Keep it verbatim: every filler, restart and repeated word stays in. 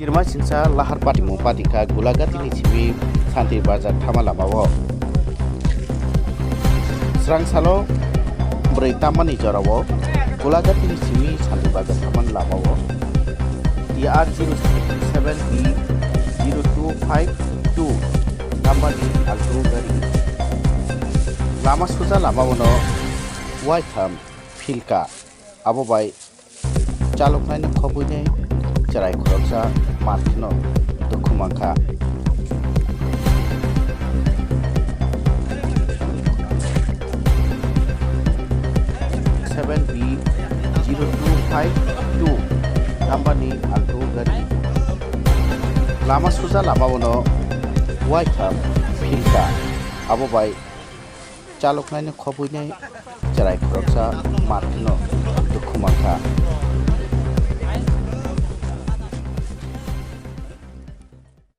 Kirma singsa lahar patimung patikha Gulagatini simi Santir Bazar thama lamao. Srang salo bwrwi tammani jorao Gulagatini simi Santir Bazar thamani lamao T R zero seven B zero two five two number ni Alto gari lama suja lamaono waitham philka, abo bai chaloknaino khobwinai chwrai khoroksa matkhe no dukhu mankha. Seven B zero two five two number ni Alto gari lama suja lamaono waitham philka, abo bai chaloknaino khobwinai chwrai khoroksa matkhe no dukhu mankha.